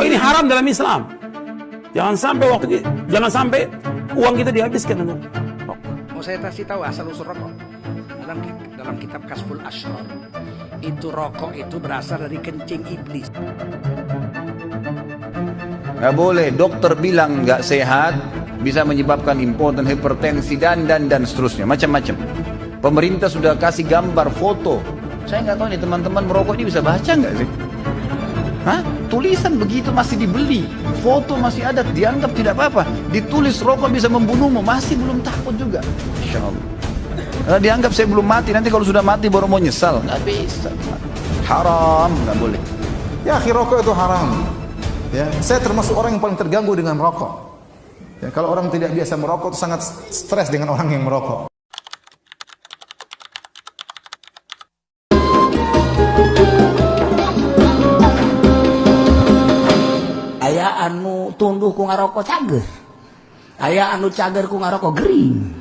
Rokok ini haram dalam Islam. Jangan sampai waktu, jangan sampai uang kita dihabiskan untuk rokok. Mau saya kasih tahu asal usul rokok? Dalam kitab Kasful Asrar, itu rokok itu berasal dari kencing iblis. Nggak boleh, dokter bilang nggak sehat, bisa menyebabkan impoten, hipertensi, dan seterusnya, macam-macam. Pemerintah sudah kasih gambar, foto. Saya nggak tahu nih teman-teman merokok ini bisa baca nggak sih? Hah? Tulisan begitu masih dibeli, foto masih ada, dianggap tidak apa-apa. Ditulis rokok bisa membunuhmu, masih belum takut juga. Insya Allah. Karena dianggap saya belum mati, nanti kalau sudah mati baru mau nyesal. Nggak bisa. Haram, nggak boleh. Ya, akhi, rokok itu haram. Ya, saya termasuk orang yang paling terganggu dengan rokok. Ya, kalau orang tidak biasa merokok, sangat stres dengan orang yang merokok. Aya anu tunduh ku ngarokok cager, aya anu cager ku ngarokok gering.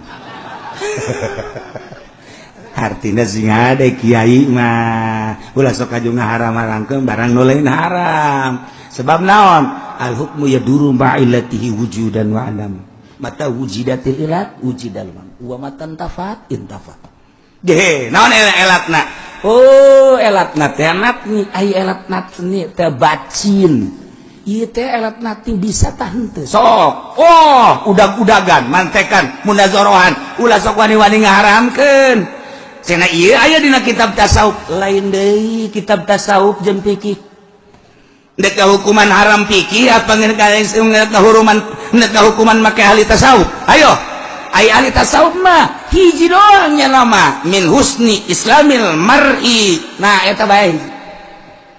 Artinya sing ade kiai mah ulah sok kaju ngaharam-haramkeun barang nu lain haram. Sebab naon? Al hukmu yaduru ma'illatihi wujudan wa adam. Mata wujidatil ilat wujidal man wa matan tafat intafat. Ge, naon elatna? Oh, elatna teh natni, ai elatna teh bacin. Ieu teh elatna teh bisa tah henteu. Sok. Oh, udag-udagan, mantekan, munazorohan, ulah sok wani-wani ngaharamkeun. Cenah ieu aya dina kitab tasawuf, lain deui kitab tasawuf jeung fikih. Ndek hukuman haram fikih apa ngeun hukuman make ahli tasawuf? Ayo. Ai ahli tasawuf mah hiji doang nya nama min husni islamil mar'i. Nah, eta bae.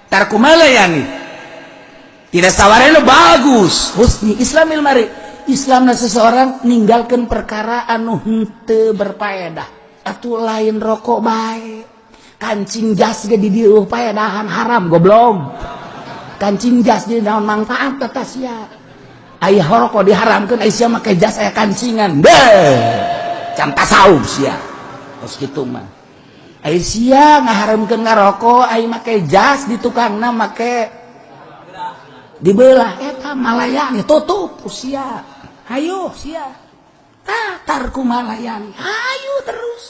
Tarku malayani. Tidak sawarena bagus. Husni islamil mar'i. Islamna seseorang ninggalkeun perkara anu henteu berfaedah. Atuh lain rokok bae. Kancing jas ge di dieu paedahan haram goblok. Kancing jas di naon manfaat tata sia. Aya rokok diharamkeun ai sia make jas aya kancingan. Beuh. Can tasawuf sia. Kos kitu mah. Ai sia ngaharamkeun ngarokok ai make jas di tukangna make dibelah eta malayani tutup sia. Hayu sia. Tah tarku malayani. Hayu terus.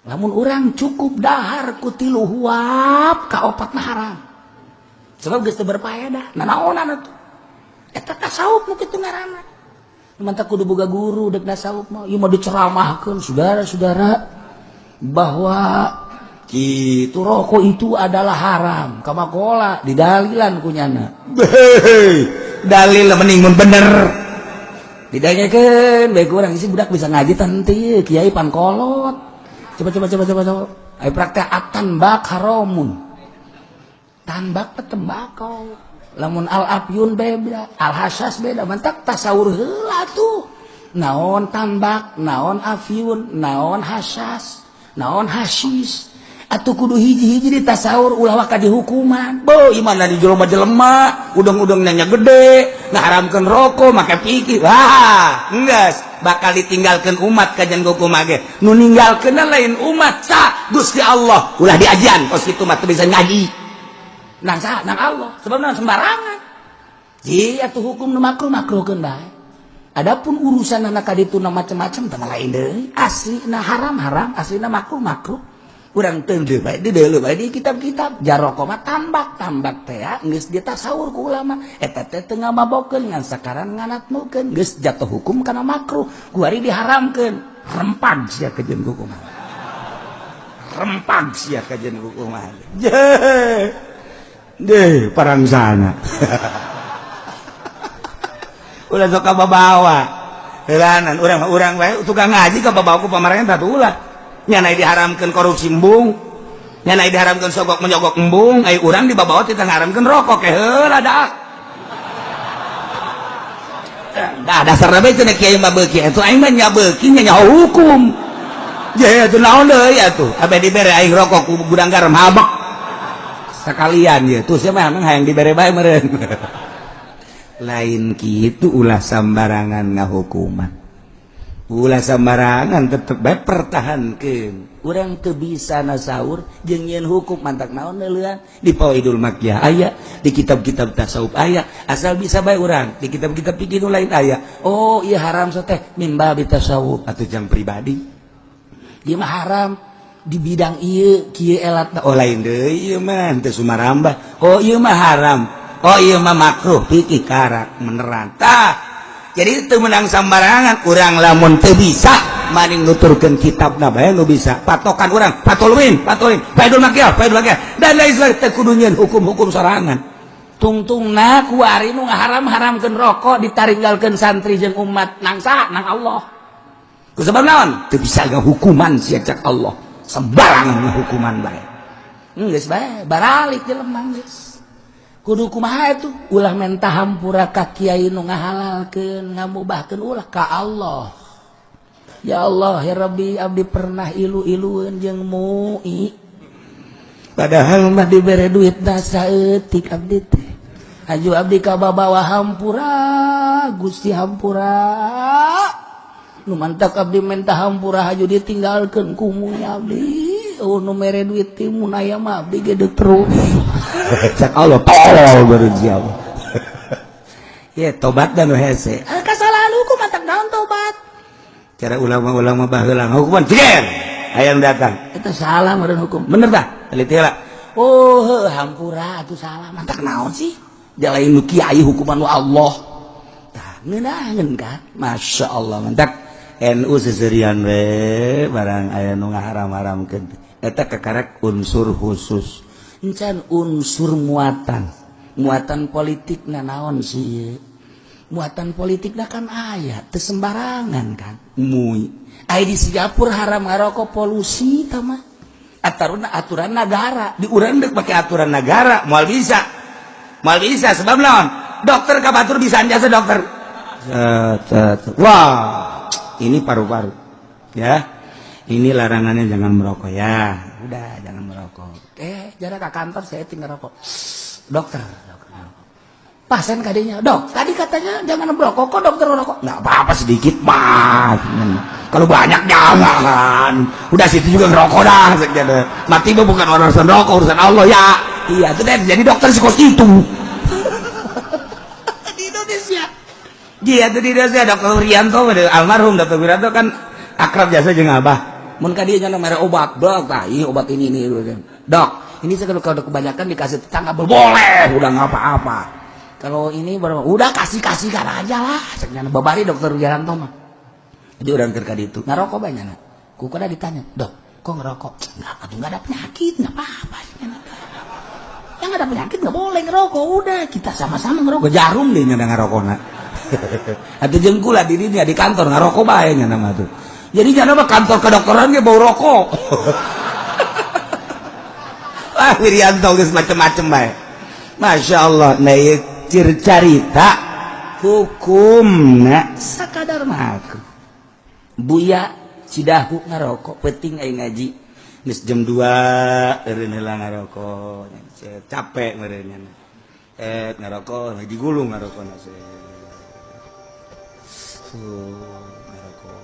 Lamun urang cukup dahar ku tilu huap ka opatna haram. Sebab geus teu berfaedah. Nanaonan atuh. Eta tasawuf nu kitu ngaranna. Mantap kudu boga guru dek tasawuf mah. Ieu mah diceramahkeun saudara-saudara bahwa kitu rokok itu adalah haram. Kamakola didalilan ku nyana. Dalil mending mun bener. Didanyakeun bae ku urang isi budak bisa ngaji teh kiai pangkolot. Coba coba coba coba coba. Ayo praktek atan bak haramun. Tambak tembakau. Lamun al afyun beda, al hasas beda. Mantak tasawur heula tuh. Naon tambak, naon afyun, naon hasas, naon hasis. Atuh kudu hiji-hiji di tasawur ulah waka dihukuman. Bo, imana di jelema jelema, udang-udang nanya gede, ngaharamkeun rokok make pikir. Wah, enggeus bakal ditinggalkeun umat kajian hukum ge. Nu ninggalkeun lain umat sa Gusti Allah. Ulah diajian kos kitu mah teu bisa ngaji. Nang sa nang Allah, sebab nang sembarangan. Ji atuh hukum nu makruh makruhkeun bae. Adapun urusan anak kaditu na macam-macam teh lain deui. Aslina haram haram, aslina makruh makruh. Urang teu deui bae dideuleu bae di kitab-kitab. Jaroko mah tambak tambak teh geus ditasawur ku ulama. Eta teh teu ngamabokeun ngan sakaran nganatmukeun geus jatuh hukum kana makruh. Kuari diharamkeun. Rempag sia kajian hukum. Rempag sia kajian hukum. Deh parang sana. Ulah sok kababawa. Heulanan urang bae tukang ngaji kababawa ku pamarentah tuh ulah. Nya diharamkeun korupsi embung. Nya diharamkeun sogok menyogok embung, ai urang dibabawa teh ngaharamkeun rokok ke heula dah. Dah dasarna bae cenah kiai mah beuki atuh aing mah nya beuki nya nyaho hukum. Je atuh naon deui atuh. Abe dibere aing rokok ku gudang garam habek. Sekalian ya tuh siapa emang hayang dibere bae meureun. Lain kitu ulah sambarangan ngahukuman. Ulah sembarangan tetep bae pertahankeun. Urang teu bisa nasaur jeung nyieun hukum mantak naon neuleuan di Fawaidul Makkiyah aya, di kitab-kitab tasawuf aya, asal bisa bae urang di kitab-kitab fikih nu lain aya. Oh iya haram teh min babi tasawuf atuh jang pribadi. Ieu mah haram di bidang ieu kieu elatna oh lain deui ieu mah teu sumarambah. Oh ieu mah haram. Oh ieu mah makruh fikih karak menerang. Tah jadi teu meunang sambarangan urang lamun teu bisa maning nuturkeun kitabna bae nu bisa patokan urang patoluin patoluin Faidul Makkiyah Faidul Makkiyah dan lain sebagainya teu kudu nyieun hukum-hukum sorangan. Tungtungna kuari nu ngaharam-haramkeun rokok ditaringgalkeun santri jeung umat nang saha nang Allah. Ku sebab naon? Teu bisa ngahukuman sia cak Allah. Sembarangan ngahukuman bae. Geus bae baralik jelema geus. Kudu kumaha itu ulah menta hampura ka kiai nu ngahalalkeun ngamubahkeun ulah ka Allah. Ya Allah ya Rabbi abdi pernah ilu-ilueun jeung MUI. Padahal mah dibere duit da saeutik abdi teh. Aju abdi ka babawa hampura Gusti hampura. Nu mantak abdi menta hampura haju ditinggalkeun ku MUI abdi. Oh nu mere duit ti munaya mah abdi gede terus. Cak Allah tolol baru jawab. Ya tobat dan hese. Kesalahan hukum mantak naon tobat. Cara ulama-ulama baheula hukuman jeger hayang datang. Eta salah meureun hukum. Bener tah? Teliti heula. Oh heuh hampura atuh salah mantak naon sih? Dia lain nu kiai hukuman nu Allah. Tah ngeunaheun kan? Masya Allah mantak NU seserian we barang aya nu ngaharam-haramkeun. Eta kakarek unsur khusus. Encan unsur muatan. Muatan politik na naon sih ieu? Muatan politik na kan aya teu sembarangan kan. MUI. Aya di Singapura haram ngarokok polusi tah mah. Aturan aturan negara. Di urang deuk make aturan negara moal bisa. Moal bisa sebab naon? Dokter ka batur bisa jasa dokter. Wah, ini paru-paru. Ya. Ini larangannya jangan merokok ya. Udah jangan merokok. Jarak ke kantor saya tinggal rokok. Dokter, dokter. Pasien kadinya, dok, tadi katanya jangan merokok, kok dokter merokok? Nggak apa-apa sedikit mah. Kalau banyak jangan. Udah situ juga ngerokok dah. Mati mah bukan urusan rokok, urusan Allah ya. Iya, itu deh jadi dokter sekos itu. Di Indonesia. Iya, itu di Indonesia Dokter Wiranto, almarhum Dokter Wiranto kan akrab jasa jeung abah. Mun ka dieu nya mere obat, dok, tah ieu obat ini ini. Dok, ini kalau kebanyakan dikasih tetangga boleh, udah nggak apa-apa. Kalau ini baru udah kasih-kasihkan aja lah. Ceknya babari Dokter Wiranto mah. Jadi urang keur ka ditu. Ngarokok banyak. Ku kada ditanya, "Dok, kok ngerokok?" Enggak, atuh enggak ada penyakit, enggak apa-apa. Yang ada penyakit enggak boleh ngerokok, udah kita sama-sama ngerokok. Jarum deh nya ngarokona. Atuh jeung kula di dinya di kantor ngarokok bae nya mah tuh. Jadi jangan mah kantor kedokteran ge bau rokok. Wah, Wiranto geus macem-macem bae. Masya Allah, nah ieu carita hukumna sakadar mah. Buya Cidahu ngarokok penting aing ngaji. Geus jam 2 eureun heula ngarokok. Capek meureun nya. Ngarokok digulung ngarokona. Ngarokok.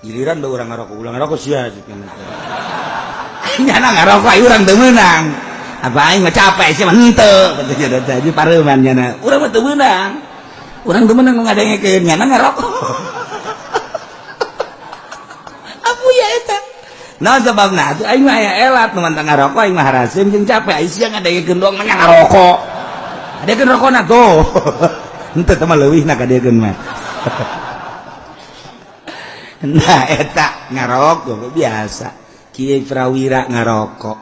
Giliran bae urang ngarokok, ulah ngarokok sia nyana ngarokok aing urang teu meunang. Apa aing mah capek sia mah henteu kitu jadi pareuman nyana. Urang mah teu meunang. Urang teu meunang ngadengekeun nyana ngarokok. Abu ya eta. Nah sebabna atuh aing mah aya elat nu mantang ngarokok aing mah haraseum jeung capek aing sia ngadengekeun doang mah ngarokok. Adekeun rokona tuh. Henteu teh mah leuwihna kadekeun mah. Nah eta ngarokok biasa. Kiai Prawira ngarokok.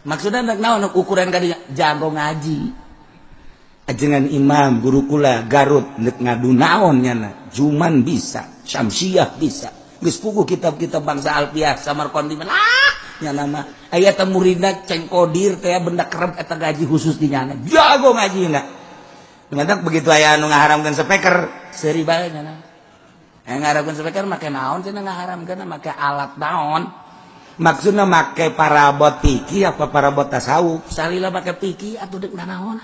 Maksudna naon ukuran kadinya jago ngaji. Ajengan imam guru kula Garut nek ngadu naon nyana. Juman bisa, Syamsiah bisa. Geus puguh kitab-kitab bangsa Alfiah Samarkandi mah nyana mah aya teh muridna Ceng Kodir teh benda kerep eta gaji khusus di nyana. Jago ngajina. Mantak begitu aya anu ngaharamkeun speaker, seuri bae nyana. Aya ngaharamkeun speaker make naon cenah ngaharamkeun make alat naon? Maksudna make parabot fikih apa parabot tasawuf? Salila make fikih atuh deuk nanaon?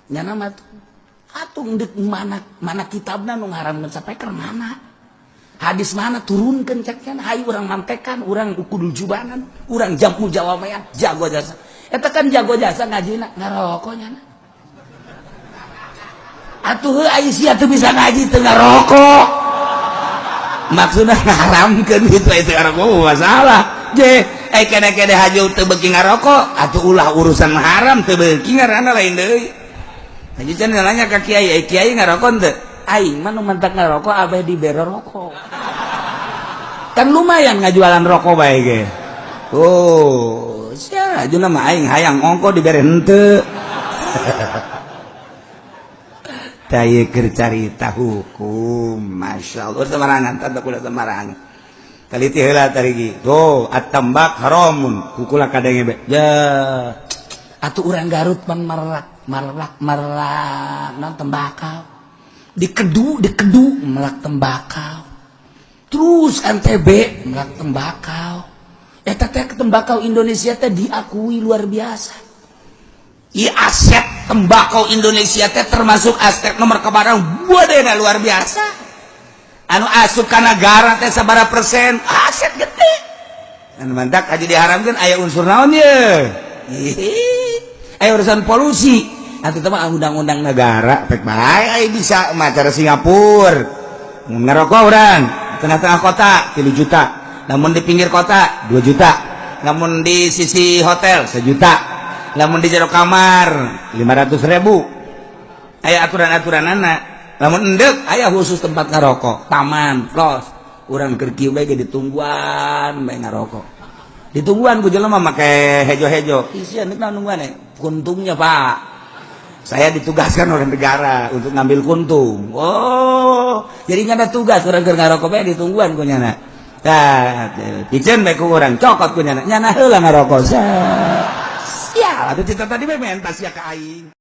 Nyana mah tuh Atuh deuk mana mana kitabna nu ngaharamkeun sapeker mana? Hadis mana turunkeun cek cenah hayu urang mantekan, urang kudu jubanan, urang jampu jawamean, jago jasa. Eta kan jago jasa ngajina ngarokok nyana. Atuh heuh ai sia teu bisa ngaji teu ngarokok. Maksudna ngaharamkeun gitu itu rokok masalah. Je, ai kene-kene haju teu beuki ngarokok, atuh ulah urusan haram teu beuki ngaranna lain deui. Haji can nanya ka kiai, ai kiai ngarokok teu? Aing mah nu mantak ngarokok abeh dibere rokok. Kan lumayan ngajualan rokok bae ge. Oh, sia ajuna mah aing hayang ongko dibere henteu. Tah keur carita hukum, masyaallah semarangan tanda kula semarangan. Taliti heula tarigi. Tuh, at-tambak haramun. Kukula kadenge be. Ya. Atuh urang Garut pan marelak marelak marelak non tembakau. Dikedu dikedu melak tembakau. Terus NTB melak tembakau. Eta teh tembakau Indonesia teh diakui luar biasa. I aset tembakau Indonesia teh termasuk aset nomor kebarang wadena luar biasa. Anu asup ka negara teh sabaraha persen aset gede. Anu mantak aja diharamkeun aya unsur naon ye? Aya urusan polusi. Atuh teh mah undang-undang negara pek bae aya bisa mah cara Singapura. Ngerokok urang tengah-tengah kota 3 juta. Namun di pinggir kota 2 juta. Namun di sisi hotel 1 juta. Lamun di jero kamar 500.000. Aya aturan-aturan anak. Lamun endek aya khusus tempat ngarokok, taman, los. Urang keur kieu bae ge ditungguan bae ngarokok. Ditungguan ku jelema make hejo-hejo. Isian deuk naon nungguan kuntungnya, Pak. Saya ditugaskan oleh negara untuk ngambil kuntung. Oh, jadi nggak ada tugas urang keur ngarokok bae ditungguan ku nyana. Tah, piceun bae ku urang, cokot ku nyana. Nyana heula ngarokok. Sial, atuh cita tadi bae mentas ya ka aing.